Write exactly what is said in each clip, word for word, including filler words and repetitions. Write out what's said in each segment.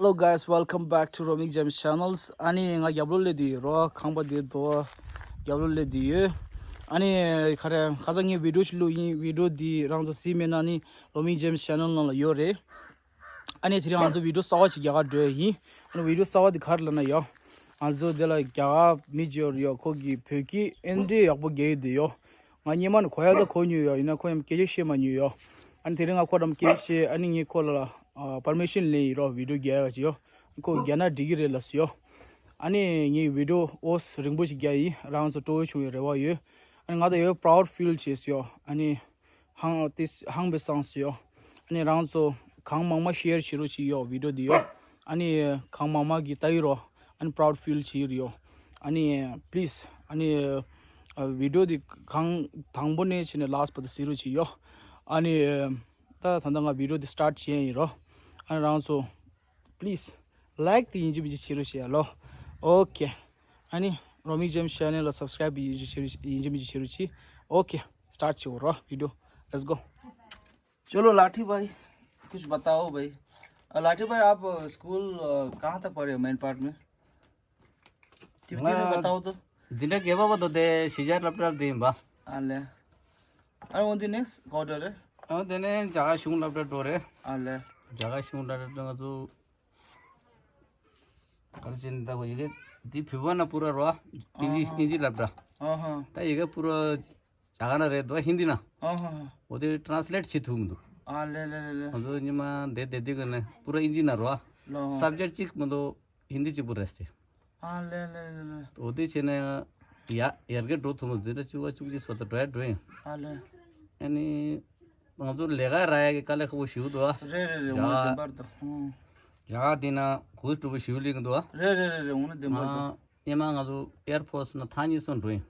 Hello guys, welcome back to Romic Gems Channels. ཨ་ནི་ང་རྒྱབ་ལོགས་སླེབས་བསྡད་ཡོད་རོ། ཁང་པ་འདི་དོ་རྒྱབ་ལོགས་སླེབས་བསྡད་ཡོད། ཨ་ནི་ཁ་རེ་ཁ་སང་ངས་བི་ཌིའོ་ཞིག་བླུགས་ཡིན། བི་ཌིའོ་འདི་རང་ཚོ་གཟིགས་མེད་ན་ནི་Romic Gems Channel ནང་ལ་ཡོད་རེད། ཨ་ནི་དེ་རིང་ང་ཚོ་བི་ཌིའོ་གསར་པ་ཞིག་རྒྱག་ག་འགྲོ་ཡ་ཡིན། ཨ་ནི་བི་ཌིའོ་གསར་པ་འདི་ག་རེ་ལབ་ན་ཡོ། ང་ཚོ་འདི་ལ་རྒྱ་གར་མི་ཅིག་ཡོད་རེད་ཡོ། ཁོ་གིས་བོད་སྐད་ཨེ་འདྲ་ཡག་པོ་རྒྱག་གི་འདུག་ཡོ། ང་སྔོན་མ་ནས་གོ་ཡ་ད་གོ་མྱོང་ཡོད། ཡིན་ན་ཁོ་ཡང་སྐད་ཆ་བཤད་མ་མྱོང་ཡོད། ཨ་ནི་དེ་རིང་ང་ཁོ་རང་སྐད་ཆ་བཤད། ཨ་ནི་ངས་ཁོ་ལ་ཨ་པར་མི་ཤན་ལེན་ཡིན་རོགས། བི་ཌིའོ་རྒྱག་ཡ་ཅིག་ཡོད། ཁོ་རྒྱག་ན་འགྲིག་གི་རེད་ལབ་སོང་ཡོད། ཨ་ནི་ངས་བི་ཌིའོ་ཨོ་ཙམ་རིང་པོ་ཞིག་རྒྱག་ཡིན། རང་ཚོ་སྤྲོ་བོ་བྱུང་བའི་རེ་བ་ཡོད། ཨ་ནི་ང་ད་ཡོད་པ་རའུ་ཌི་ཕིལ་བྱས་སོང་ཡོད། ཨ་ནི་ཧང་ཏིས་ཧང་བེ་སང་སོང་ཡོད། ཨ་ནི་རང་ཚོ་གང་མང་མང་ཤེར་བྱེད་རོགས་བྱེད་ཡོད་བི་ཌིའོ་འདི་ཡོད། ཨ་ནི་གང་མང་མང་གིས་ལྟ་ཡི་རོགས། ཨ་ནི་པ་རའུ་ཌི་ཕིལ་བྱེད་ཀྱི་ཡོད། ཨ་ནི་པི་ལི་ཛི་ཨ་ནི་ཨ་བི་ཌིའོ་འདི་གང་དང་པོ་ནས་བྱས་ནས་ལཱ་སི་ཊི་བར་དུ་གཟིགས་རོགས་བྱེད་ཡོད། ཨ་ནི་ད་ད་ལྟ་ང་བི་ཌིའོ་འདི་སི་ཊར་ཊི་བྱས་ཡིན་རོགས། ཨ་ནི་རང་ཚོ་པི་ལི་ཛི་ལའིཀ་དེ་ཡིན་གཅིག་མིན་གཅིག་བྱེད་རོགས་བྱེད་ཡ་ལོ། ཨོ་ཁེ། ཨ་ནི་རོ་མིག་ཇེམ་སི་ཆེ་ནལ་ལ་སབ་སི་ཀ་རའིབ་ཡིན་གཅིག་མིན་གཅིག་བྱེད་རོགས་བྱེད། ཨོ་ཁེ། སི་ཊར་ཊི་བྱེད་རོགས། བི་ཌིའོ། Let's go. चलो लाठी भाई, कुछ बताओ भाई। अ, लाठी भाई, आप स्कूल, अ, कहाँ तक पढ़े हो, मेन पार्ट में? कितने में बताओ तो। འཛིན་གྲྭ་བརྒྱད་པ་བར་དུ་དེ་གཞིས་ཆགས་སློབ་གྲྭ་དེ་ཡིན་པ། ཨ་ལེ། ཨ་འོ་འདི་ནེགསི་ཊི་ཀོ་ཊར་རེད། ཨ་དེ་ནས་རྒྱ་གར་གཞུང་སློབ་གྲྭ་འགྲོ་རེད། ཨ་ལེ། རྒྱ་གར་གཞུང་སློབ་གྲྭ་ང་ཚོ་ག་རེ་བྱས་ནས་ད་གོ་ཡི་གེ་འདི་བོད་པ་ན་པུ་ར་རོ། ཨིན་ཇི། ཨ་ཧ། ཨིན་ཇི་སློབ་གྲྭ། ཨ་ཧ། ད་ཡི་གེ་པུ་ར་རྒྱ་གར་ན་རེད་དོ། ཧིན་དི་ན། ཨ་ཧ་ཧ། འོ་དེ་ཊ་རན་སི་ལེཊ་བྱེད་ཐུབ་མི་འདུག་ཨ་ལེ་ལེ་ལེ་ལེ། ང་ཚོ་ཉི་མ་འདི་བསྡད་དུས་ཀ་ནས་པུ་ར་ཨིན་ཇི་ན་རོ། ལོ། སབ་ཇེག་གཅིག་མི་འདུག་ཧིན་དི་གཅིག་པུ་རེད་ཟེར། ཨ་ལེ་ལེ་ལེ་ལེ། འོ་དེ་བྱས་ནས་ཡ་ཡར་རྒྱས་འགྲོ་ཐུབ་མ། འཛིན་གྲྭ་བཅུ་པ་བཅུ་གཅིག་སོགས་དུ་འགྲོ་ཡ་འགྲོ་ཡིན། ཨ་ལེ། ཨ་ནི་ང་ཚོ་ལས་ཀ་རག་ཡ་གི་དཀའ་ལས་ཁག་པོ་ཞིག་འདུག་ཨ། རེད་རེད་རེད། འོ་ན་བདེན་པར་འདུག་ཨང་། རྒྱ་གར་འདི་ན་གོ་སྒྲུབ་པོ་ཞིག་སླེབས་ཀྱི་འདུག་ཨ། རེད་རེད་རེད་རེད། འོ་ན་བདེན་པར་འདུག་ཨ། སྔོན་མ་ང་ཚོ་ཨེར་ཕོར་སི་ན་ཐག་ཉེ་སོང་འགྲོ་ཡིན།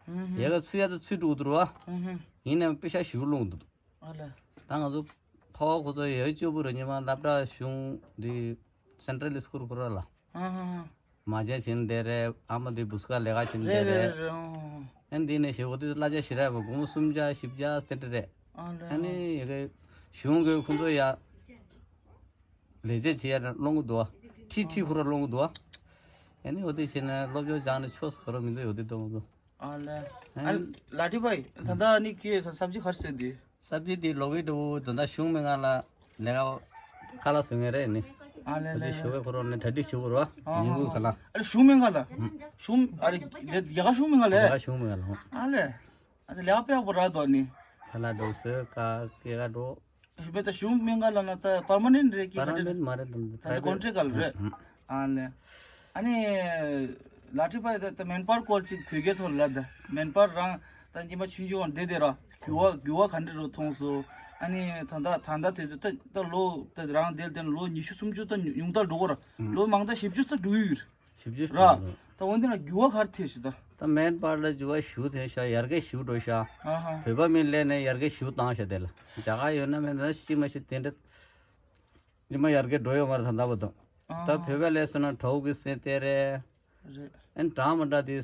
ཨུ་ཧུ། ཡ་ག་ཚུད་ཡ་ཚོ་ཚུད་འགྲོ་གི་འདུག་རོ། ཨུ་ཧུ། ཡིན་ནའང་པེ་ཤག་ཞིག་སློང་གི་འདུག་ཨ་ལེ། ད་ང་ཚོ་ཕ་བ་ཁོ་ཚོ་ཡ་གཅིག་པུ་རེད། སྔོན་མ་སློབ་གྲྭ་གཞུང་འདི་སེན་ཊ་རལ་སི་ཀུལ་ཁོ་ར་ལ། ཨ་ཧ་ཧ། མ་བྱན་བྱས་ནས་བསྡད་རེད། ཨ་མ་འདི་བུ་སྐར་ལས་ཀ་བྱས་ནས་བསྡད་རེད། རེད་རེད་རེད། ཨོ། ཨ་འདི་ནས་ཞེ་པོ་དེ་གླ་ཆ་ཞེ་དྲག་ཡོད་པ། སྒོར་མོ་སུམ་བརྒྱ་བཞི་བརྒྱ་སེན་ཊ་རེད། ཨ་ལེ། ཨ་ནི་ཡ་གི་གཞུང་གི་ཁོ་ཚོ་ཡ་ལས་བྱེད་བྱེད་ཡ་སློང་གི་འདུག་ཨ། ཁྲིད་ཁྲིད་ཁོ་ར་སློང་གི་འདུག་ཨ། ཨ་ནི་འོ་དེ་བྱས་ནས་སློབ་སྦྱོང་སྦྱངས་ནས་ཆོས་ག་རེ་མི་འདུག་འོ་དེ་གཏོང་གི་འདུག་ཨ་ལེ། ཨ་ཨ་ལ་ཏི་ཕའི་ད་ལྟ་ནི་ཁྱེད་ཚོ་སབ་ཇེག་ག་རེ་བཟོས་འདི། སབ་ཇེག་འདི་ལོ་གི་འགྲོ་ད་ལྟ་གཞུང་མི་ང་ལ་ལས་ཀ་ཁ་ལག་བཟོ་མཁན་རེད་ནི། ཨ་ལེ་ཨ་ལེ། ཞོགས་པའི་ཁོ་རང་ནས་གྲ་སྒྲིག་ཞུ་དགོས་རེད་བ། ཨ་ཉིན་གུང་ཁ་ལག་ཨ་ལེ་གཞུང་མི་ང་ལ། ཨ་ལེ་རྒྱ་གར་གཞུང་མི་ང་ལ། རྒྱ་གར་གཞུང་མི་ང་ལ། ཨ་ལེ། ཨ་ལེ་ལས་ཀ་དཔེ་ཡག་པོ་རག་འདུག་ནི། ཁ་ལག་འགྲོ་བཟོས་ཀ་སྐྱེལ་ག་འགྲོ། ཞུ་བའི་ད་གཞུང་མི་ང་ལ་ན་ད་པར་མ་ནེན་ཊི་རེད་ཀྱི། པར་མ་ནེན་ཊི་མ་རེད། ད་ད་ད་ཀོན་ཊེག་ག་ལ་རེད། ཨ་ལེ། ཨ་ནི་ལ་ཏི་ཕའི་ད་ད་མེན་པར་སྐོར་ཅིག་བོད་སྐད་ཐོག་ལ་ད་མེན་པར་རང་ད་ཉི་མ་ཆུང་ཆུང་བ་བསྡད་བསྡད་ར་འགྱུར་བ་འགྱུར་བ་ག་འདྲ་རུ་མཐོང་སོང་། ཨ་ནི་ད་ད་ད་ད་དེ་ཚོ་ད་ད་ལོ་ད་རང་དེར་བསྡད་ན་ལོ་ཉི་ཤུ་སུམ་ཅུ་ད་ཉུང་མཐར་འགྲོ་གི་ར། ལོ་མང་ད་བཞི་བཅུ་ད་འགྲོ་གི་ཡོད་རེད། བཞི་བཅུ་ར། ད་འོན་ཏེ་ན་འགྱུར་བ་ག་རེ་ཐེབས་ཤི་ད། ད་མེན་པར་ལ་འགྱུར་བ་ཞེ་པོ་ཐེབས་ཤག་ཡར་རྒྱས་ཞེ་པོ་འགྲོ་ཤག་ཨ་ཧ། བོད་པ་མི་སླེབས་ནས་ཡར་རྒྱས་ཞེ་པོ་བཏང་ཤག་དེ་ལ་རྒྱ་གར་ཡོད་ན་མེད་ན་ཤི་མ་ཤི་དེ་འདྲ་ཉི་མ་ཡར་རྒྱས་འགྲོ་ཡོད་མ་རེད་ད་ལྟ་བར་དུ། ཨ་ད་ཧ། བོད་པ་སླེབས་སོང་ན་གྲོགས་ཀྱི་སེམས་དེ་རེད། རེད། ཨན་འདྲ་མི་འདྲ་དེ།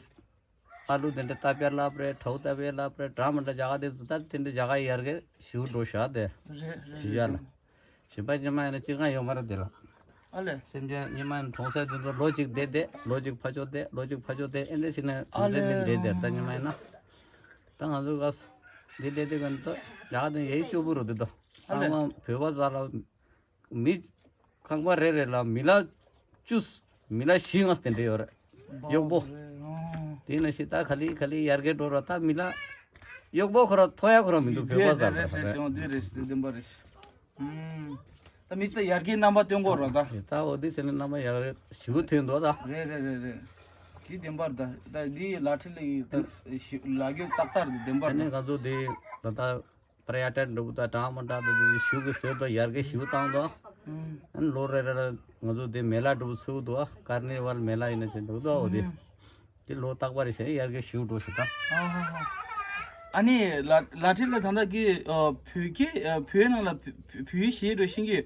ཨ་ལུ་དེ་འདྲ་ལྟ་བྱ་ལབ་རེད། གྲོགས་ལྟ་བྱ་ལབ་རེད། འདྲ་མི་འདྲ་རྒྱ་གར་དེ་ཚོ་ད་དེ་འདྲ་རྒྱ་གར་ཡར་རྒྱས་ཞེ་པོ་འགྲོ་ཤག་དེ། རེད་རེད་གཞིས་ཆགས་ལ། རེད། གཞིས་པ་ཉི་མ་ཡིན་ན་གཅིག་གང་ཡོད་མ་རེད་དེ་ལ། ཨ་ལེ། སེམས་ཅན་ཉི་མ་ཡིན་ན་གྲོང་གསེབ་དེ་ཚོ་ལོ་གཅིག་བསྡད་བསྡད་ལོ་གཅིག་ཕར་ཕྱོགས་བསྡད་ལོ་གཅིག་ཕར་ཕྱོགས་བསྡད་ཨེ་འདྲ་ཞིག་ནས་ཨ་གྲོང་གསེབ་ལེ། མི་འདྲེས་བསྡད་ད་ཉི་མ་ཡིན་ན། ད་ང་ཚོ་ག་འདི་བསྡད་དེ་ག་ནི་ད་རྒྱ་གར་དེ་ཡེ་གཅོག་པོ་རུ་དེ་ད་ཨ་ལེ། ཚང་མ་བོད་པ་ཚ་ལ། མི་ཁང་པ་རེ་རེ་ལ་མི་ལ་བཅུ། མི་ལ་བཞི་ལྔ་དེ་འདྲ་ཡོད་རེད། གཡོག་པོ། དེ་ན་ཞིག་ད་ག་ལེ་ག་ལེ་ཡར་རྒྱས་འགྲོ་ར་ད་མི་ལ་གཡོག་པོ་ཁོ་ར་ཐོ་ཡ་ཁོ་ར་མི་འདུག་བོད་པ་ཟ་ར་ས་རེད། འདི་རེད་འདི་བདེན་པ་རེད། ད་མི་ཚོ་ཡར་རྒྱས་རྣམ་པ་སྟོན་དགོས་ར་ད། ད་འོ་དེ་ཚེ་ནས་རྣམ་པ་ཡག་རེད་ཞུ་ཐོན་འདུག་ད། རེད་རེད་རེད་རེད། འདི་བདེན་པར་ད་ད་འདི་ལ་ཁྲི་ལ་ཡི་ད་ལ་རྒྱུ་ཏག་ཏག་འདི་བདེན་པར་ད། ཨ་ནི་ང་ཚོ་འདི་ད་ད། པར་ཡ་ཊན་འདྲ་པོ་དང་གྲངས་མ་འདྲ་དང་དེ་ཞུ་གི་བཟོས་དང་ཡར་རྒྱས་ཞུ་བཏང་དང་། ཨ་ནི་ལོ་རེ་རེ་ལ་ང་ཚོ་དེ་མེ་ལ་འདྲ་པོ་ཚུགས་འདུག་ཨ་ཀར་ནི་ཝལ་མེ་ལ་ཡིན་ན་ཅི་འདུག་དོ་འོ་དེ། དེ་ལོ་རྟག་པར་བྱས་ཡར་རྒྱས་ཞུ་འགྲོ་ཞུ་དང་། ཨ་ནི་ལ་ལ་ཁྲི་ལ་ད་ལྟ་གི་བོད་ཀྱི་བོད་ནང་ལ་བོད་ཡིག་ཤེས་འགྲོ་ཤེས་ཀྱི།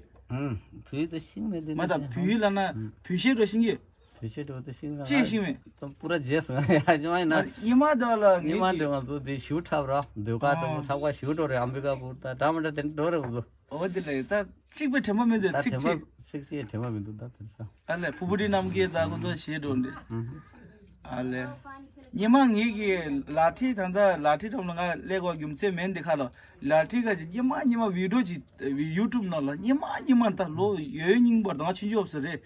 བོད་དུ་ཤེས་མེད་དེ་མ་ད་བོད་ཡིག་ལ་ན་བོད་ཤེས་འགྲོ་ཤེས་ཀྱི། བོད་ཆས་འགྲོ་དུ་ཤིང་ང་ཅི་ཤིང་མེད། ད་པུ་ར་རྗེས་སུ་ང་ཡ་ཅི་མ་ཡིན་ན། ཉི་མ་འདོ་ལ་ཉི་མ་ངེད་འདོ་ཀྱི་ང་ཚོ་དེ་ཞུ་འཁྲབ་ར་འདོད་ཀ་འགྲོ་ཨོ། འཁྲབ་ཀ་ཞུ་འགྲོ་རེད། ཨམ་བི་ཀ་པུར་ད་འདྲ་མི་འདྲ་དེ་འགྲོ་རེད་ང་ཚོ། འོ་དེ་ལས་ད་གཅིག་པའི་དྲན་པ་མི་འདུག་ད་ཚིག་དྲན་གཅིག་པ་ཚིག་གཅིག་དྲན་པ་མི་འདུག་ད་དེ་ས། ཨ་ལས་ཕུ་བུ་རི་རྣམ་རྒྱལ་ད་ཁོ་ཚོ་ཞེས་འགྲོ་འདི། ཨ་ལས། ཉི་མ་ངེད་ཀྱི་ལག་ཁྲིད་ད་ལྟ་ལག་ཁྲིད་ཁྲོམ་ལ་ང་སླེབས་དགོས་རྒྱུ་མཚན་མེད་འདི་ཁ་ལ། ལག་ཁྲིད་ཁ་ཅིག་ཉི་མ་ཉི་མ་བི་ཌིའོ་ཅིག་ཡུ་ཊུབ་ནང་ལ་ཉི་མ་ཉི་མ་ད་ལོ་ཡོད་རྙིང་པར་ད་ང་ཆུང་ཆུང་ཡོད་ས་རེད།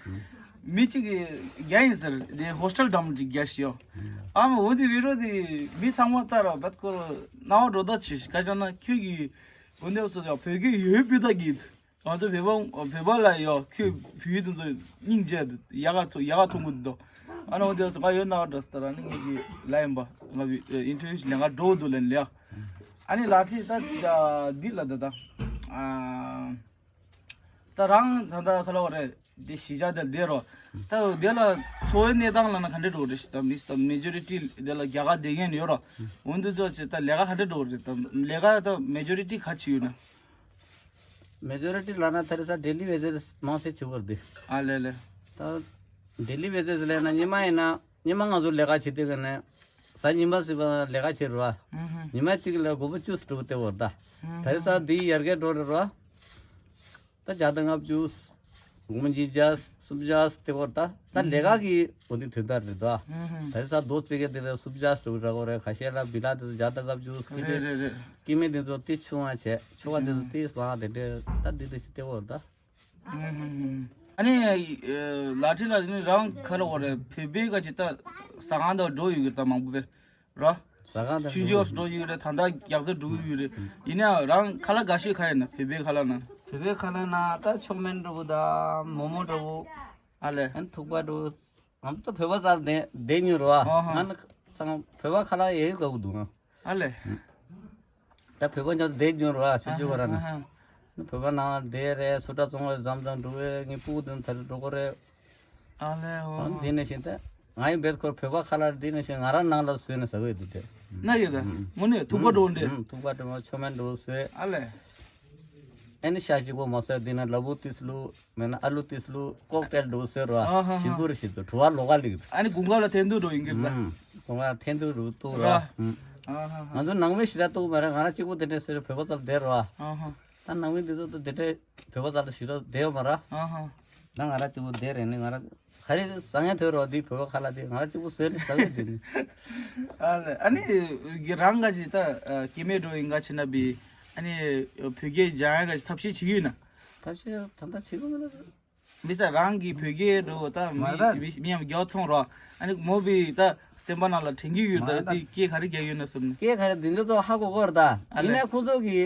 མི་གཅིག་གི་རྒྱ་ཡིན་ཟེར་དེ་ཧོ་སི་ཊེལ་འགྲམ་ཅིག་རྒྱ་ཞིག་ཡོད། ཨ་མ་འོ་དེ་བི་ཌིའོ་དེ་མི་ཚང་མ་ལྟ་ར་བད་ཀོ་ར་རྣ་བ་འགྲོ་ད་ཆུ་ཤི་ཁ་ཅག་ན་ཁྱོད་ཀྱི་འོ་འདེབས་སོ་ཡ་བོད་སྐད་ཡོད་པི་ད་གི། ང་ཚོ་བོད་པ་བོད་པ་ལ་ཡོད་ཁྱོད་བོད་ཡིག་དེ་ཚོ་སྙིང་རྗེ་ཡག་ག་ཐུག་ཡག་ག་ཐུག་གི་འདུག་ཨ་ནི་འོ་དེ་ང་ཡོད་ན་འདྲ་སྟ་ར་ནི་ངེད་ཀྱི་ལ་ཡིན་པ་ང་བི་ཨིན་ཊར་བིའུ་ཞིག་ལེན་ག་འགྲོ་འདུག་ལན་ལ། ཨ་ནི་ལག་ཁྲིད་ད་འདི་ལ་ད་ད་ཨ་ད་རང་ད་ད་ཁ་ལོ་རེད་དེ་གཞིས་ཆགས་དེ་བསྡད་རོ། ད་དེ་ལ་འཚོ་བའི་གནས་སྟངས་ལ་ན་ག་འདྲ་འགྲོ་རེད་ཞིག་ད་མི་ད་མེ་ཇོ་རི་ཊི་དེ་ལ་རྒྱ་གར་བསྡད་མཁན་ཡོད་རོ། འོ་འདི་ཚོ་ཅི་ད་ལས་ཀ་ག་འདྲ་འགྲོ་རེད་ད་ལས་ཀ་ད་མེ་ཇོ་རི་ཊི་ག་ཅི་ཡོད་ན། མེ་ཇོ་རི་ཊི་ལབ་ན་ཐ་རི་ས་ཌེ་ལི་བེ་སི་མང་སེ་བྱེད་དགོས་རེད། ཨ་ལེ་ལེ། ད་ཌེ་ལི་བེ་སི་ལབ་ན་ཉི་མ་ཡིན་ན་ཉི་མ་ང་ཚོ་ལས་ཀ་བྱེད་དུས་ཀ་ནས་གཟའ་ཉི་མ་སྲིད་པ་ལས་ཀ་བྱེད་རོགས། ཉི་མ་གཅིག་ལ་སྒོར་མོ་བཅུ་ཙམ་འགྲོ་དེ་བོར་ད། ཐ་རི་ས་འདི་ཡར་རྒྱས་འགྲོ་རེད་རོགས། ད་བརྒྱ་དང་ལྔ་བཅུ། སྒོར་མོ་ཉིས་བརྒྱ་སུམ་བརྒྱ་དེ་བོར་ད། ད་ལས་ཀ་གི་འོ་དེ་དོན་དག་རེད་ད། ད་རི་ས་རྡོ་རྩེ་གི་དེ་ལ་སུམ་བརྒྱ་ཙམ་འགྲོ་རེད། ཁ་ཤས་ལ་བི་ལ་དེ་ཚོ་བརྒྱ་དང་ལྔ་བཅུ་ཁྱི་རེད་རེད་རེད། སྐྱེ་དམན་དེ་ཚོ་ཏིས་ཆུང་བ་བྱས། ཆོ་ག་དེ་ཚོ་ཏིས་མང་དེ་འདྲས་ད་འདི་འདྲས་ཞིག་སྟེར་བ་རེད་ད། ཨ་ནི་ལག་ཁྲིད་ལ་ནི་རང་ག་ལ་འོ་རེད། བོད་པའི་ག་ཅིག་ད་ཟ་ཁང་དུ་འགྲོ་ཡོད་གི་ད་མང་པོ་བས་ར། ཟ་ཁང་དུ་ཆུང་ཆུང་འགྲོ་ཡོད་རེད། ད་ད་རྒྱག་ས་འགྲོ་གི་ཡོད་རེད། ཡིན་ན་རང་ཁ་ལག་ག་ཤོས་ག་ཡིན་ན་བོད་པའི་ཁ་ལག་ན། བོད་པའི་ཁ་ལག་ན་ད་ཆོ་མེན་འགྲོ་གི་ད་མོ་མོ་འགྲོ་གི། ཨ་ལས། ཨན་ཐུག་པ་འགྲོ། ང་ཚོ་བོད་པ་ཚར་བསྡད་བསྡད་མྱོང་རེད་བ། ང་ནི་ཚང་བོད་པ་ཁ་ལག་ཡོད་དགའ་གི་འདུག་ང་། ཨ་ལས། ད་བོད་པ་ཉོ་བསྡད་མྱོང་རེད་བ། ཆུང་ཆུང་བ་ར་ནི། ཨ་ཧ། བོད་པ་ནང་ལ་བསྡད་རེད། སུ་ཏྲ་བཙོང་རེད། འཛམ་བཟང་འགྲོ་བས་ངའི་སྤུ་གུ་དེ་ཚོ་ད་རེས་འགྲོ་གི་རེད། ཨ་ལས་འོ། འདི་ནས་བཞིན་ད་ང་ཡི་བེད་ཁོར་བོད་པ་ཁ་ལག་འདི་ནས་བཞིན་ང་རང་ནང་ལ་བཟོས་ནས་ཟ་གི་ཡོད་དུས་དེ། ན་ཡོད་ད། དངོས་གནས་ཐུག་པ་འགྲོ་འདྲེ། ཐུག་པ་འགྲོ་ཆོ་མེན་འགྲོ་བཟོས། ཨ་ལས། ཨ་ནི་ཤ་ཞིག་པོ་མ་ཟོས་འདི་ན་ལ་བུ་ཏིས་ལུ། མེད་ན་ཨ་ལུ་ཏིས་ལུ་ཀོག་ཊེལ་འགྲོ་ཟེར་བ། ཨ་ཧ་ཧ། ཞིམ་པོ་རེ་ཞིག་ཏུ་བྲོ་བ་ལོག་ག་ལིག། ཨ་ནི་དགུན་ཁ་ལ་འཐེན་ཐུག་འགྲོ་ཡིན་གི་ལ། དགུན་ཁ་འཐེན་ཐུག་འགྲོ་ཏུ་ར། ཨ་ཧ་ཧ། ང་ཚོ་ནང་མི་ཞིག་ལ་ཏུ་མ་ར་ང་ར་གཅིག་པོ་དེ་འདྲས་ཟེར་བོད་པ་ཚོར་བསྡད་ར། ཨ་ཧ། ད་ནང་མི་འདི་ཚོ་ད་དེ་འདྲས་བོད་པ་ཚོར་ཞིག་ལ་བསྡད་ཡོད་མ་ར། ཨ་ཧ། ད་ང་ར་གཅིག་པོ་བསྡད་རེད་ནི་ང་ར་ག་རེ་ཟ་ངན་ཐོས་རོགས་འདི་བོད་པ་ཁ་ལ་དེ་ང་ར་གཅིག་པོ་ཟོས་ནི་ཟ་གི་དེ་ནི། ཨ་ལ་ཨ་ནི་གི་རང་ག་ཞིག་ད་སྐྱེ་མེད་འགྲོ་ཡིན་ག་ཕྱིན་ན་བི་ཨ་ནི་བོད་སྐད་སྦྱང་ཡ་ག་ཞིག་ཐབས་ཤེས་བྱེད་ཀྱི་ཡོད་ན། ཐབས་ཤེས་ད་ལྟ་བྱེད་གི་མི་འདུག་མི་ས་རང་གི་བོད་སྐད་འགྲོ་ད་མི་མ་ད་མི་མི་ཡང་མགྱོགས་མཐོང་རོགས། ཨ་ནི་མོ་བི་ད་སེམས་པ་ནང་ལ་དྲན་གྱི་ཡོད་ད། མ་ད་དེ་སྐད་ག་རེ་རྒྱག་ཡོད་ན་བསམ་ནས། སྐད་ག་རེ་འདི་འདྲ་ཚོ་ཧ་གོ་གོ་ར་ད། ཨ་ཡིན་ལེ། ན་ཁོང་ཚོ་གི་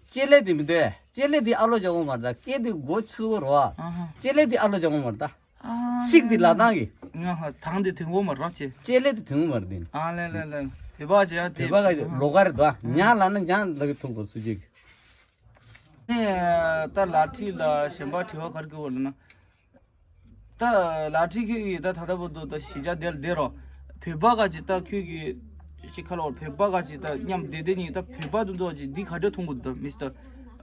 ལྕེ་ལེ་དེ་མི་འདུག་ལྕེ་ལེ་དེ་ཨ་ལོ་རྒྱག་གོ་མ་རེད་ད། སྐད་དེ་མགོ་ཚུགས་གོ་རོ། ཨ་ཧ། ལྕེ་ལེ་དེ་ཨ་ལོ་རྒྱག་གོ་མ་རེད་ད། ཨ་སིག་དེ་ལ་ཏང་གི། ང་ཧ་ཐང་དེ་དུང་གོ་མ་རེད་ཅེ། ལྕེ་ལེ་དེ་དུང་གོ་མ་རེད་དེ། ཨ་ལེ་ལེ་ལེ། བོད་པ་ཅེ་ཡ་དེ། བོད་པ་ག་ལོ་ག་རེད་ད། ཉ་ལ་ན་ཉ་ལ་གི་ཐུག་གོ་སུ་ཅིག་ནས་ད་ལག་ཁྲིད་ལ་གཞན་པ་དྲི་བ་ག་རེ་གི་འོ་ལ་ན། ད་ལག་ཁྲིད་ཁྱོད་ཀྱིས་ད་ད་ལྟ་བར་དུ་ད་གཞིས་ཆགས་དེར་བསྡད་རོགས། བོད་པ་ག་ཅིག་ད་ཁྱོད་ཀྱིས་ཅིག་ཁ་ལོ་བོད་པ་ག་ཅིག་ད་མཉམ་བསྡད་དེ་ཉིད་ད་བོད་པ་དུ་འདུག་ཅིག་འདི་ག་འདྲ་མཐོང་གི་འདུག་མི་སི་ཊར།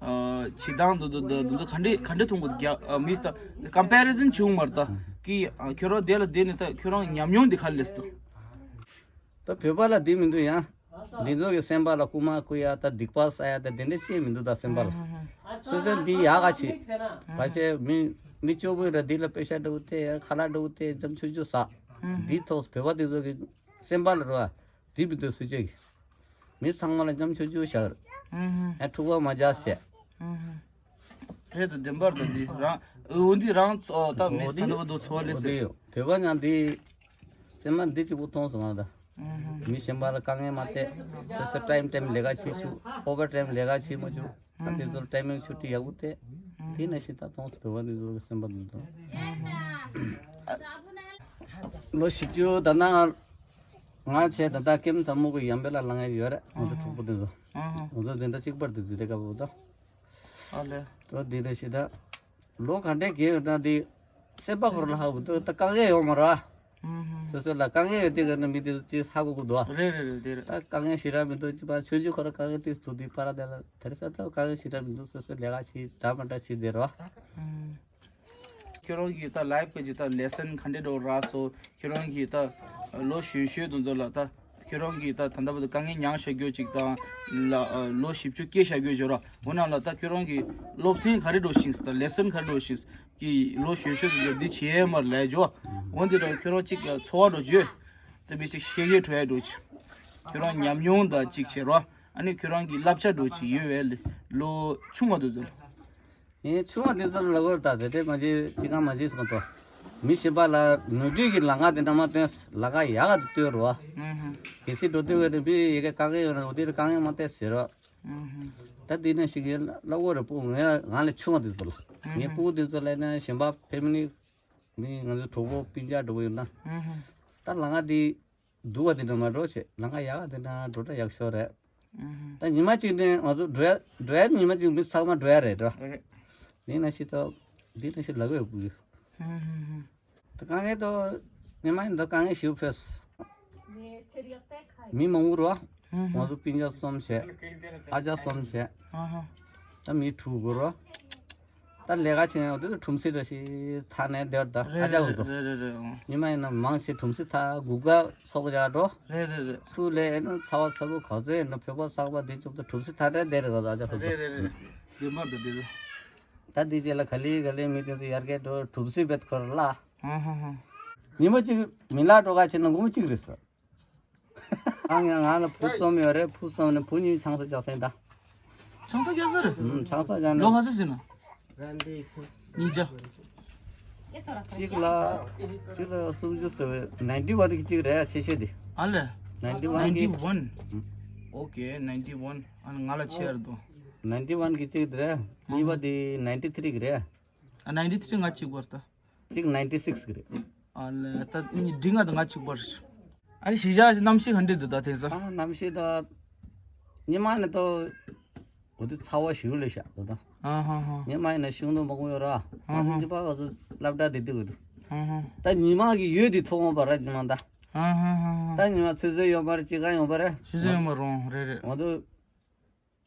ཨ་བྱེད་སྟངས་དུ་འདུག་ད་དུ་འདུག་ག་འདྲ་ག་འདྲ་མཐོང་གི་འདུག་རྒྱ་ཨ་མི་སི་ཊར་ཀམ་པེ་རི་ཟན་བྱུང་མར་ད་ཀི་ཨ་ཁྱོད་རང་དེ་ལ་བསྡད་ནས་ད་ཁྱོད་རང་ཉམས་མྱོང་འདི་ག་ལས་འདུག་ད་བོད་པ་ལ་བསྡད་མི་འདུག་ཡང་། འདི་ཚོ་གི་སེམས་པ་ལ་རྐུ་མ་རྐུ་ཡ་ད་སྡིག་པ་བསགས་ཡ་ད་དེ་འདྲ་ཅིག་མི་འདུག་ད་སེམས་པ་ལ། སོ་སོའི་འདི་ཡག་ག་ཆེ། ག་ཆེ་མི་མི་སྐྱོ་པོ་ར་འདི་ལ་པེ་ཤ་འདྲ་བོ་སྟེར་ཡ་ཁ་ལག་འདྲ་བོ་སྟེར་འཇམ་ཆུང་ཆུང་ཟ། འདི་ཐོག་བོད་པ་འདི་ཚོ་གི་སེམས་པ་ལ་རོ་འདི་མི་འདུག་སུ་ཅིག་མི་ཚང་མ་ལ་འཇམ་ཆུང་ཆུང་བཞག་ཨ་འཁྲུག་པ་མ་རྒྱག་བྱས། དེ་དུ་བདེན་པར་དུ་འདི་རང་འོ་འདི་རང་ཚོ་ད་མི་འོ་འདི་ཐ་ན་བ་དུ་འཚོ་བ་ལས་འོ་ཟེར། འདི་བོད་པ་ཉང་འདི་སེམས་པ་འདི་གཅིག་པུ་མཐོང་སོང་ང་ད། མི་གཞན་པ་ལ་དཀའ་ངལ་མ་སྟེར། སོ་སོ་ཊེམ་ཊེམ་ལས་ཀ་བྱེད་ཆུག་ཨོ་བར་ཊེམ་ལས་ཀ་བྱེད་མ་བཅུག་ཨ་འདི་ཚོར་ཊེམ་མིང་ཆུ་ཊི་ཡག་པོ་སྟེར། དེ་ནས་ཤི་ད་མཐོང་སོང་བོད་པ་འདི་ཚོ་གི་སེམས་པ་འདི་ཚོ། ལོ་བཞི་བཅུ་ད་ནང་ང་བྱས་ད་ད་ཀེམ་ཚ་མོ་གི་ཡང་བེ་ལ་ལང་ཡ་ཡོད་རེད་ང་ཚོ་ཕྲུ་གུ་འདི་ཚོ། ང་ཚོ་འཛིན་གྲྭ་གཅིག་པར་དུ་འཛིན་གྲྭ་དཀར་པོ་ད། ཨ་ལེ། ད་འདི་རེད་ཤི་ད། ལོ་ག་འདྲའི་རྒས་ཡོད་ན་འདི་སེམས་པ་ཁོ་རང་ལ་ཧ་གོ་འདུག་ད་དཀའ་ངལ་ཡོད་མ་རེད་བ། སོ་སོ་ལ་དཀའ་ངལ་ཡོད་དུས་ཀ་ནས་མི་དེ་ཚོ་ཅིག་ཧ་གོ་གི་འདུག་བ། རེད་རེད་རེད་དེ་རེད། ད་དཀའ་ངལ་ཞེ་དྲག་མི་འདུག་ཅི་པ་ཆུང་ཆུང་ཁོ་རང་དཀའ་ངལ་ཏིས་ཐུག་དུས་པ་ར་དེ་ལ་དེ་རེད་ས་ད་དཀའ་ངལ་ཞེ་དྲག་མི་འདུག་སོ་སོ་ལས་ཀ་བྱེད་འདྲ་མ་འདྲ་བྱེད་དེ་རེད་བ། ཁྱོད་རང་གིས་ད་ལའིབ་གི་ཅིག་ད་ལེ་སན་ག་འདྲ་འགྲོ་རག་སོང་། ཁྱོད་རང་གིས་ད་ལོ་གཞོན་གཞོན་དུ་ཚོ་ལ་ད་ཁྱོད་རང་གིས་ད་ད་ལྟ་བར་དུ་དཀའ་ངལ་མྱངས་བཞག་རྒྱུ་ཅིག་དང་ལ་ལོ་བཞི་བཅུ་སྐྱེལ་བཞག་རྒྱུ་ཅིག་ར། འོ་ན་ལ་ད་ཁྱོད་རང་གིས་སློབ་ཚན་ག་རེ་འགྲོ་ཤིང་ད་ལེ་སན་ག་རེ་འགྲོ་ཤིང་གི་ལོ་གཞོན་གཞོན་དུ་ཚོ་འདི་བྱེད་མར་ལས་འཇོ། འོ་འདི་ར་ཁྱོད་རང་ཅིག་ཚོར་བ་འགྲོ་རྒྱུ་ད་མི་ཅིག་ཤེས་ཡོད་འགྲོ་ཡ་འགྲོ་ཅིག་ཁྱོད་རང་ཉམས་མྱོང་ད་ཅིག་བྱེད་ར། ཨ་ནི་ཁྱོད་རང་གི་བསླབ་བྱ་འགྲོ་ཅིག་ཡོད་བས་ལོ་ཆུང་བ་དུ་ཚོ་ལ། ངས་ཆུང་བ་དེ་ཚོ་ལ་ལབ་དགོས་རེད། ད་དེ་འདྲས་མ་བྱེད་ཅི་གང་མ་བྱེད་སོང་ཏོ། མི་གཞན་པ་ལ་ནོར་འཁྲུལ་གྱི་ལམ་ཁ་དེ་འདྲ་མ་སྟོན། ལམ་ཁ་ཡག་ག་དེ་སྟོན་རོགས། ཨུ་ཧུ། གལ་སྲིད་འགྲོ་དུས་དེ་བི་ཡི་གེ་དཀའ་ངལ་ཡོད་ན་འོ་དེ་རུ་དཀའ་ངལ་མ་སྟེར་ཟེར་རོགས། ཨུ་ཧུ། ད་དེ་ནས་ཞིག་ལབ་དགོས་རེད། སྤུ་གུ་ངས་ང་ལས་ཆུང་བ་དེ་ཚོ་ལ། ངས་སྤུ་གུ་དེ་ཚོ་ལ་ནས་གཞན་པ་ཕེ་མི་ལི་མི་ང་ཚོ་གྲོགས་པོ་སྤུན་ཀྱག་འགྲོ་གི་ཡོད་ན། ཨུ་ཧུ། ད་ལམ་ཁ་དེ། སྡུག་པ་དེ་འདྲ་མ་འགྲོ་བྱེད། ལམ་ཁ་ཡག་དེ་འདྲ་འགྲོ་འདྲ་ཡག་ཤོས་རེད། ཨུ་ཧུ། ད་ཉི་མ་གཅིག་ནས་ང་ཚོ་འགྲོ་ཡ་འགྲོ་ཡ་ཉི་མ་གཅིག་མི་ཚང་མ་འགྲོ་ཡ་རེད་འགྲོ། རེད། དེ་ན་ཤི་ཏོ། དེ་ན་ཤི་ལ་གོ་ཡོད་གི། ཨུ་ཧུ་ཧུ། ད་དཀའ་ངལ་ཏོ། ཉི་མ་ཡིན་ད་དཀའ་ངལ་ཞིག་ཕེས། མི་མང་པོ་རོ། ཨུ་ཧུ། ང་ཚོ་སྤུན་ཀྱག་གསུམ་བྱས། ཨ་ཅག་གསུམ་བྱས། ཨུ་ཧུ། ད་མི་དྲུག་གོ་རོ། ད་ལས་ཀ་བྱེད་ན་འོ་དེ་ཚོ་ཁྲོམ་སེ་འདྲ་ཞིག་ཐག་ནས་བསྡད་ད་རེད། ཨ་ཅག་རེད་ཚོ། རེད་རེད་རེད། ཨོ། ཉི་མ་ཡིན་ན་མང་ཆེ་ཁྲོམ་སེ་ཐག་གུག་ག་ཚོགས་ཡ་འགྲོ། རེད་རེད་རེད། སུ་ལས་ཨེ་ན་ཚ་བ་ཚ་བོ་ག་ཚོད་ཡིན་ན་བོད་པ་གསར་པ་འདི་ཚོ་ད་ཁྲོམ་སེ་ཐག་ནས་བསྡད་རེད་ད་ཨ་ཅག་ཚོ། རེད་རེད་རེད། དེ་མར་དུ་བསྡད་ད། ད་དེ་རྗེས་ལ་ག་ལེ་ག་ལེ་མི་དེ་ཚོ་ཡར་རྒྱས་འགྲོ་ཁྲོམ་སེ་བེད་ཁོར་ལ། ཧ་ཧ་ཧ། ཉི་མ་གཅིག་མི་ལ་འགྲོ་ག་བྱེད་ན་སྒོར་མོ་གཅིག་རེད་ཟེར། ཨང་ཡང་ང་ལ་བུ་གསུམ་ཡོད་རེད། བུ་གསུམ་ནས་བུ་གཉིས་ཆང་ས་རྒྱག་སེང་ད། ཆང་ས་རྒྱག་ས་རེད། ཨུམ། ཆང་ས་རྒྱག་ནས། ལོ་ག་ཚོད་ཟིན་ན། གཉིས་བརྒྱ། གཅིག་ལ་གཅིག་ལ་སུམ་ཅུ་ཟེར་བའི་ནའིན་ཊི་ཝན་གྱི་གཅིག་རེད་ཆེ་ཤོས་དེ། ཨ་ལས། ནའིན་ཊི་ཝན་གྱི། ནའིན་ཊི་ཝན། ཨུམ། ཨོ་ཀེ་ནའིན་ཊི་ཝན། ཨ་ང་ལ་ཆེ་ཡར་དོ། ནའིན་ཊི་ཝན་གྱི་གཅིག་རེད། གཉིས་པ་དེ་ནའིན་ཊི་ཐི་རི་གི་རེད། ཨ་ནའིན་ཊི་ཐི་རི་ང་གཅིག་པར་ད། གཅིག་ནའིན་ཊི་སིགས་ཀྱི་རེད། ཨ་ལས་ད་འདི་ང་དང་ང་གཅིག་པར། ཨ་ནི་གཞིས་ཆགས་གནམ་གཤིས་ག་འདྲ་འདུག་ད་དེང་སང་། ཨ་གནམ་གཤིས་ད་ཉི་མ་ནས་ད་འོ་དེ་ཚ་བ་ཞེ་པོ་ལས་ཤག་ད་ད། ཨ་ཧ་ཧ། ཉི་མ་ཡིན་ན་ཤིང་སྡོང་མང་པོ་ཡོད་ར། ཨ་ཧ། ཨ་ནི་ཅི་པ་བ་ཚོ་སློབ་གྲྭ་དེ་དུས་འོ་དེ། ཨ་ཧ། ད་ཉི་མ་གི་འོད་དེ་མཐོང་བ་ར་ཉི་མ་ད། ཨ་ཧ་ཧ་ཧ། ད་ཉི་མ་ཚོད་ཚོད་ཡོད་མ་རེད། ཅི་གང་ཡོད་མ་རེད། ཚོད་ཚོད་ཡོད་མ་རུང་རེད་རེད། འོ་དེ།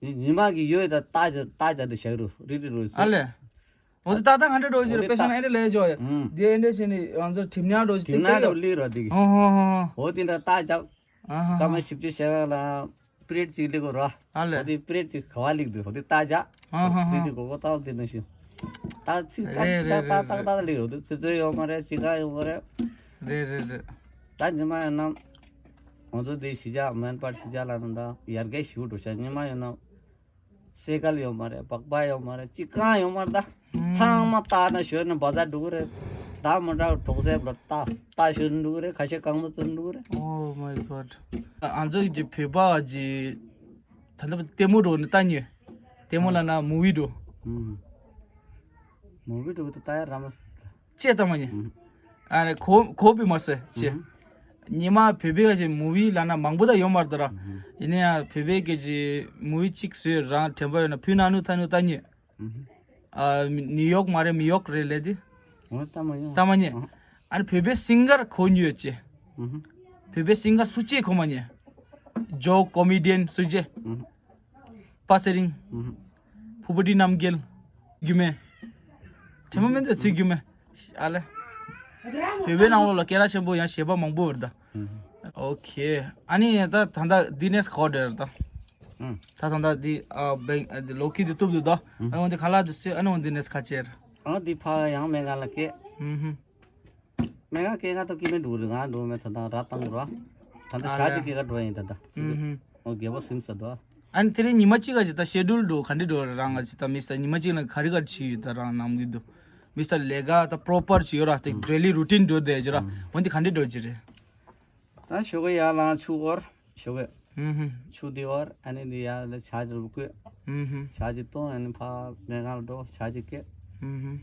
ཉི་མ་གི་འོད་ད་ལྟ་ཅག་ལྟ་ཅག་འདི་བཞག་རུ་རི་རི་རུ་ཟེར། ཨ་ལས། འོ་དེ་ཏག་ཏག་ང་འདྲ་འགྲོ་ཞིག་རེད། དཔེ་བཞག་ན་ཨེ་འདྲ་ལས་ཅོ་ཡ། ཨུམ། དེ་ཨེ་འདྲ་བྱས་ནས་ང་ཚོ་གྲིབ་ཉག་འགྲོ་ཞིག་གྲིབ་ཉག་འགྲོ་ལི་རོ་དེ་གི། ཧོ་ཧོ་ཧོ་ཧོ། འོ་དེ་འདྲ་ལྟ་ཅག་ཨ་ཧ་ཧ། སྐར་མ་བཞི་བཅུ་ཞེ་ལྔ་ལ་པི་རེད་ཅིག་ལི་གོ་རོ། ཨ་ལས། འོ་དེ་པི་རེད་ཅིག་ག་བ་ལིག་འདུག་འོ་དེ་ལྟ་ཅག་ཨ་ཧ་ཧ། པི་རེད་ཅིག་གོ་གོ་ཏག་དེ་ནང་བཞིན། ད་ཚིག་ཏག་རེད་རེད་ཏག་ཏག་རེད་ཏག་ཏག་རེད། ལིག་འོ་དེ་ཚོད་ཚོད་ཡོད་མ་རེད། ཅི་ག་ཡོད་མ་རེད། རེད་རེད་རེད། ད་ཉི་མ་ཡིན་ན། ང་ཚོ་འདི་གཞིས་ཆགས་མོན་པར་གཞིས་ཆགས་ལ་ནི་ད་ཡར་རྒྱས་ཞུ་འགྲོ་ཤག་ཉི་མ་ཡོད་ན་སེ་ཀལ་ཡོད་མ་རེད། སྦག་སྦག་ཡོད་མ་རེད། ཅི་གང་ཡོད་མ་རེད། ད་ཚང་མ་ལྟ་ན་ཞོན་ནས་བ་ཟ་འགྲོ་གི་རེད། འདྲ་མི་འདྲ་གྲོགས་སེ་བར་ལྟ་ལྟ་ཞོན་འགྲོ་གི་རེད། ཁ་ཤས་གང་མ་ཚོན་འགྲོ་གི་རེད། Oh my God. ཨ་ང་ཚོ་གི་བོད་པ་གི་ད་ལྟ་ལྟད་མོ་འགྲོ་ནི་ལྟ་ཉོས། ལྟད་མོ་ལ་ན་མུ་ཝི་འགྲོ། ཨུམ། མུ་ཝི་འགྲོ་གི་ད་ལྟ་ཡ་ར་མ། ཅེས་ལྟ་མ་ཉེ། ཨ་རེ་གོ་གོ་བི་མ་ཟེར་ཅེ། ཉི་མ་བོད་པའི་ག་ཅེ་མུ་ཝི་ལ་ན་མང་པོ་ད་ཡོད་མ་རེད་ད་ར། ཡིན་ན་ཡང་བོད་པའི་ག་ཅེ་མུ་ཝི་གཅིག་བཟོས་རང་དྲན་པ་ཡོད་ན་ཕུ་ན་ནུ་ཐ་ནུ་ལྟ་ཉེ། ཨ་ནིའུ་ཡོག་མ་རེད་མི་ཡོག་རེད་ལས་དེ། ལྟ་མ་ཉེ། ཨ་ནི་བོད་པའི་སིང་གར་གོ་ཉེ་ཡོད་ཅེ། བོད་པའི་སིང་གར་སུ་ཅེ་གོ་མ་ཉེ། ཇོ་ཀོ་མི་ཌི་ཡན་སུ་ཅེ། པ་སེ་རིང་། ཕུ་བོ་ཏི་རྣམ་རྒྱལ། རྒྱུད་སྨད། དྲན་པ་མེད་འདི་ཚིག་རྒྱུད་སྨད། ཨ་ལེ། བོད་པའི་ནང་ལོགས་ལ་སྐད་གྲགས་ཆེན་པོ་ཡང་གཞས་པ་མང་པོ་ཡོད་རེད་ད། ཨོ་ཁེ། ཨ་ནི་ད་ད་ལྟ་འདི་ནས་ག་པར་འགྲོ་ཡ་རེད་ད། ད་ད་ལྟ་འདི་ཨ་བེང་ཨ་འདི་ལོ་ཁི་འདི་གཏུབ་འདུག་ད། ཨ་ནི་འོན་ཏེ་ཁ་ལག་འདི་ཚོས་ཨ་ནི་འོན་འདི་ནས་ཁ་ཆེར། ཨ་འདི་ཕ་ཡང་སྨན་ཁང་ལ་སྐད། ཧུམ་ཧུམ། སྨན་ཁང་སྐད་ང་ཐོག་སྐད་མེད་འགྲོ་རེད། ང་འགྲོ་མེད་ད་ད་ར་བཏང་རོ། ད་ད་ཨ་ཞག་ལེ། གཅིག་སྐད་ཀ་འགྲོ་ཡིན་ད་ད། ཧུམ་ཧུམ། ཨོ་རྒྱལ་པོ་སིམ་ས་དོ། ཨ་ནི་དེ་རིང་ཉི་མ་གཅིག་ག་ཅིག་ད་ཤེ་ཌུལ་འགྲོ་ག་འདྲ་འགྲོ་རང་ག་ཅིག་ད་མི་ས་ཉི་མ་གཅིག་ལ་ག་རེ་ག་རེ་བྱེད་ཡོད་ད་རང་ནམ་གི་འདུག་མི་ས་ལས་ཀ་ད་པྲོ་པར་བྱེད་ཡོད་ར་དེ་ཌེ་ལི་རུ་ཊིན་འགྲོ་བསྡད་ཡོད་ར། འོན་ཏེ་ག་འདྲ་འགྲོ་གི་རེད། ད་ཞོགས་ཀས་ཡར་ལངས་ཆུ་བོར། ཞོགས་ཀས། ཧུམ་ཧུམ། ཆུ་དེ་བོར་ཨ་ནི་འདི་ཡར་ལ་ཇ་ཅིག་བསྐོལ། ཧུམ་ཧུམ། ཇ་ཅིག་བཏུང་ཨ་ནི་ཕར་སྨན་ཁང་ལ་འགྲོ་ཇ་ཅིག་བསྐོལ། ཧུམ་ཧུམ།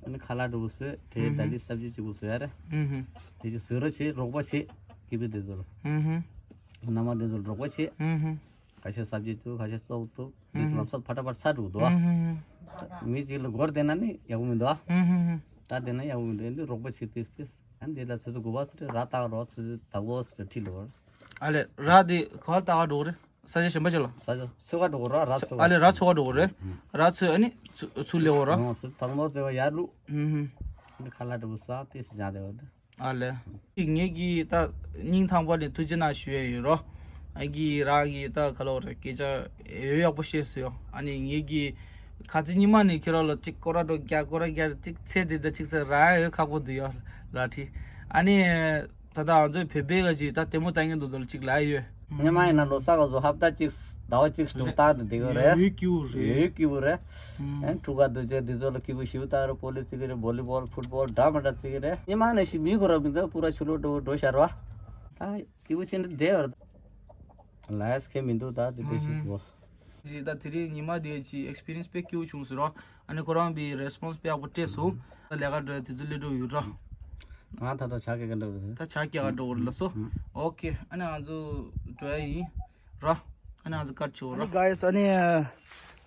ཨ་ནི་ཁ་ལག་འགྲོ་བོ་བཟོས་དེ་ཧུམ་ཧུམ། ད་ལི་སབ་ཇི་གཅིག་པོ་བཟོས་ཡ་རེད། ཧུམ་ཧུམ། དེ་ཅིག་བཟོས་རོགས་བྱེད་རོགས་པ་བྱེད་སྐྱིད་པོ་དེ་ཚོར། ཧུམ་ཧུམ། མནའ་མ་དེ་ཚོར་རོགས་པ་བྱེད། ཧུམ་ཧུམ། ཁ་ཤས་སབ་ཇི་བཙུགས་ཁ་ཤས་སོག་བཙུགས་དེ་ཚོ་ལམ་སང་ཕར་འདྲ་ཕར་ཚར་འགྲོ་གི་འདུག་ཨ། ཧུམ་ཧུམ། མི་གཅིག་ལ་སྒོར་བསྡད་ན་ནི་ཡག་པོ་མི་འདུག་ཨ། ཧུམ་ཧུམ་ཧུམ། ད་བསྡད་ན་ཡག་པོ་མི་འདུག་ཨ་འདི་རོགས་པ་བྱེད་དེ་དེ། ཨ་འདི་ལ་ཚོད་ཚོད་དགོས་པ་ཚོད་ར་བཏགས་རོགས་ཚོད་ཚོད་དག་པོ་ཚོད་ཁྲིད་ལོ། ཨ་ལེ་ར་འདི་ག་བར་བཏགས་འགྲོ་གི་རེད། ས་ཆ་གཞན་པ་ཅིག་ལ། ས་ཆ་ཚོད་ཀ་འགྲོ་གི་ར་ར་ཚོད་ཀ། ཨ་ལེ་ར་ཚོད་ཀ་འགྲོ་གི་རེད། ར་ཚོད་ཨ་ནི་ཚོད་ཚོད་ལེ་འོ་ར། ཨོ་ཚོད་དང་པོ་ཚོད་ཀ་ཡར་བླུག་ཧུམ་ཧུམ། ཁ་ལག་འགྲོ་ས་ཏེ་སི་ཇ་དེ་བ་དེ། ཨ་ལེ། ངེད་ཀྱིས་ད་སྙིང་ཐག་པ་ནས་ཐུགས་རྗེ་གནང་ཞུ་ཡས་ཡོད་རོ། ཨ་གི་རང་གིས་ད་ག་ལོ་རེ་སྐད་ཆ་ཡོད་ཡག་པོ་བཤད་སོང་ཡོ། ཨ་ནི་ངེད་ཀྱིས་ཁ་ཚིག་ཉི་མ་ནས་ཁྱེད་རང་ལ་གཅིག་སྐོར་ར་འགྲོ་རྒྱ་སྐོར་ར་རྒྱ་གཅིག་ཚེ་འདི་ད་གཅིག་ཚེ་ར་ཡོད་ཁག་པོ་འདུག་ཡོ་ལ་ཁྲི། ཨ་ནི་ད་ད་ང་ཚོའི་བོད་པའི་ག་ཅིག་ད་ལྟད་མོ་ལྟ་མཁན་འདུག་དོ་ལ་གཅིག་ལ་ཡོད། ཉི་མ་ཡིན་ན་ལོ་གསར་ག་ཚོ་ཧབ་ཏ་གཅིག་ཟླ་བ་གཅིག་སྟོང་ལྟ་འདི་འདི་ག་རེད། ཡོད་ཀྱི་རེད། ཡོད་ཀྱི་རེད། ཨ་ཕྲུ་གུ་འདུག་ཅེ་འདི་ཚོ་ལ་སྐྱིད་པོ་ཞིག་ད་རུ་བོ་ལི་ཙི་གི་རེད། བོ་ལི་བོལ་ཕུཊ་བོལ་འདྲ་མ་འདྲ་ཙི་གི་རེད། ཉི་མ་ནས་ཤི་མི་ཁོ་ར་མི་འདུག་པུ་ར་ཆུ་ལོ་འགྲོ་འགྲོ་ཤར་བ། ད་སྐྱིད་པོ་ཆེན་འདི་བསྡད་བར། ལ་ཡས་ཁེ་མི་འདུག་ད་དེ་དེ་ཞིག་གོ། ཞིག་ད་དེ་རིང་ཉི་མ་དེ་ཅི་ཨེག་སི་པི་རི་ཡན་སི་དཔེ་སྐྱིད་པོ་བྱུང་ཟེར་རོ། ཨ་ནི་ཁོ་རང་བི་རེ་སི་པོན་སི་དཔེ་ཡག་པོ་སྤྲད་སོང་། ད་ལས་ཀ་འགྲོ་དུས་ཚོད་སླེབས་འགྲོ་ཡོད་ར། ང་ད་ལྟ་ཇ་སྐྱེལ་ག་འགྲོ་རེད། ད་ཇ་སྐྱེལ་ག་འགྲོ་རེད་ལ་སོ། ཨོ་ཁེ། ཨ་ནི་ང་ཚོ་འགྲོ་ཡ་ཡིན་ར། ཨ་ནི་ང་ཚོ་ཀ་ཆོ་ར། ཨ་ནི་གྷའི་སི་ཨ་ནི་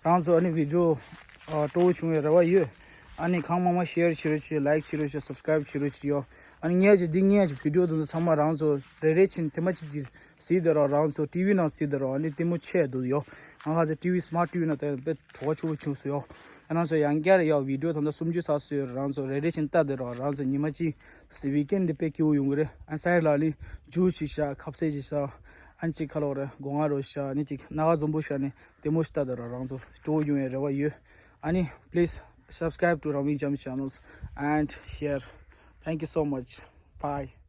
རང་ཚོ་ཨ་ནི་བི་ཌི་ཡོ་སྤྲོ་བོ་བྱུང་བའི་རེ་བ་ཡོད། ཨ་ནི་གང་མང་མང་ཤེར་བྱེད་རོགས་བྱེད། ལའིཀ་བྱེད་རོགས་བྱེད། སབ་སི་ཀ་རེབ་བྱེད་རོགས་བྱེད་ཡོ། ཨ་ནི་ངས་ཀྱི་འདི་ངས་ཀྱི་བི་ཌི་ཡོ་དེ་ཚོ་ཚང་མ་རང་ཚོ་རེ་རེ་བཞིན་དེ་མ་གཅིག་གཅིག་གཟིགས་དེ་རོགས། རང་ཚོ་ཊི་ཝི་ནང་གཟིགས་དེ་རོགས། ཨ་ནི་ལྟད་མོ་ཆེ་འདུག་ཡོ། ང་ཁ་ཚོ་ཊི་ཝི་སི་མཱརཊ་ཊི་ཝི་ནང་ལྟ་དཔེ་གྲོགས་པོ་ཆུ་བོ་ཆུང་སུ་ཡོ། ཨ་རང་ཚོ་ཡང་བསྐྱར་ཡོ་བི་ཌི་ཡོ་ད་ལྟ་སུམ་ཅུ་ཚར་སུ་ཡོ། རང་ཚོ་རེ་རེ་བཞིན་ལྟ་དེ་རོགས། རང་ཚོ་ཉི་མ་གཅིག་སི་ཝི་ཀེན་འདི་དཔེ་སྐྱིད་པོ་ཡོང་གི་རེད། ཨ་སའི་ལ་ལི་ཇུ་ཞིག་ཤ་ཁབ་སེ་ཞིག་ཤ། ཨ་ནི་གཅིག་ཁ་ལོ་རེ་སྒོ་ང་རོ་ཤ། ཨ་ནི་གཅིག་སྣ་ཁ་འཛོམས་པོ་ཤ་ནི་ལྟད་མོ་ཞིག་ལྟ་དེ་རོགས། རང་ཚོ་སྤྲོ་བོ་ཡོང་བའི་རེ་བ་ཡོད། ཨ་ནི་please subscribe to Rangmi Jam channels and share. Thank you so much. Bye.